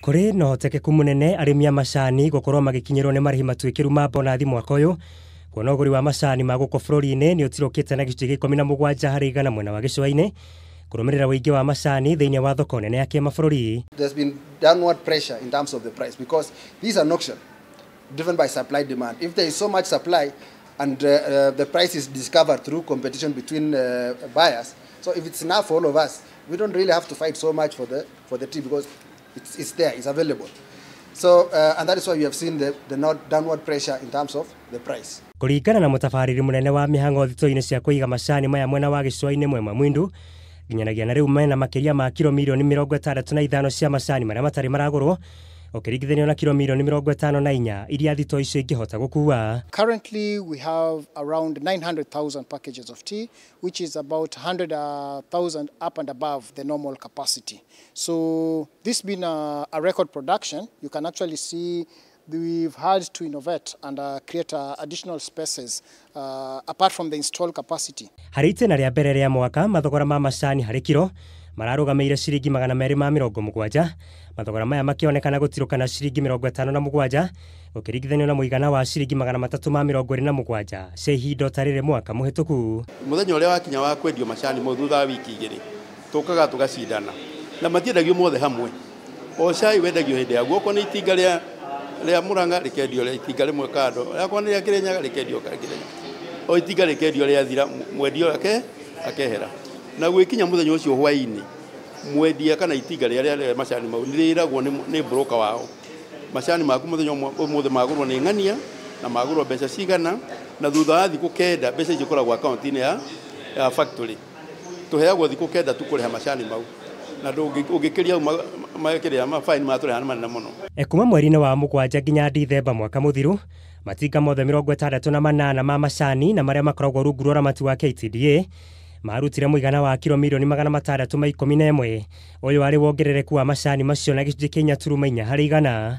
Kũrĩ na ũhotekeku mũnene arĩmi a macani gũkorwo magĩkinyĩrwo nĩ marĩhi matuĩkĩru ma bonathi mwaka ũyũ, kuona ũgũri wa macani ma gũkũ bũrũri-inĩ nĩ ũtirũkĩte na gĩcunjĩ gĩa 17% mwena wa gĩcũa-inĩ, kũrũmĩrĩra ũingĩ wa macani thĩinĩ wa thoko nene ya kĩmabũrũri. There's been downward pressure in terms of the price because these are an auction driven by supply demand. If there is so much supply and the price is discovered through competition between buyers, so if it's enough for all of us, we don't really have to fight so much for the tea because it's there, it's available. So, and that is why we have seen the not downward pressure in terms of the price. Kũringana na mũtabarĩri mũnene wa mĩhang'o thitoo-inĩ cia kũiga macani maya mwena wa gĩcũa-inĩ Mwema Mwindu, nginyanagia na rĩu mena makĩria ma kiro mirioni 65 cia macani marĩa matarĩ maragũrwo, ũkĩringithanio na kiro mirioni 54 iria thitoo icio ingĩhota gũkua. Currently we have around 900,000 packages of tea, which is about 100,000 up and above the normal capacity. So this being a record production, you can actually see we've had to innovate and create additional spaces apart from the installed capacity. Harĩ itĩna rĩa mbere rĩa mwaka, mathogora ma macani harĩ kiro mararũgamĩire ciringi 270, mathogora maya makĩonekana gũtirũka na ciringi 57 ũkĩringithanio na mũigana wa ciringi 327 cia ihinda ta rĩrĩ mwaka mũhĩtũku. Mũthenya ũrĩa wakinya wa kwendio macani mau thutha wa wiki igĩrĩ, tũkaga tũgacindana na matiendagio mothe hamwe. O cai wendagio hĩndĩ yaguo, okorwo nĩ itinga rĩa Murang'a rĩkendio rĩa itinga rĩmwe kando, okorwo nĩ rĩa Kĩrĩnyaga rĩkendio Kĩrĩnyaga, o itinga rĩkendio rĩathira mwendia akehera. Na gwĩkinya mũthenya ũcio hwaĩ-inĩ, mwendia kana itinga rĩrĩa rĩa macani mau nĩrĩragwo nĩ broker wao. Macani maku mũthenya ũmũthĩ magũrwo nĩ ng'ania na magũrwo mbeca cigana, na thutha wa thikũ 9 mbeca icio ikoragwo akaunti-inĩ ya factory. Tũheagwo thikũ 9 tu kũrĩha macani mau, na ũngĩkĩria hau makĩria ma fine matũrĩha nĩ manene mũno. Kuma mweri-inĩ wa 7 nginya Dithemba mwaka mũthiru, matinga mothe 68 ma macani na marĩa makoragwo rungu rwa ũramati wa KTDA marutire mũigana wa kiro mirioni 611. Ũyũ warĩ wongerereku wa macani macio na gĩcunjĩ kĩa 4.4%.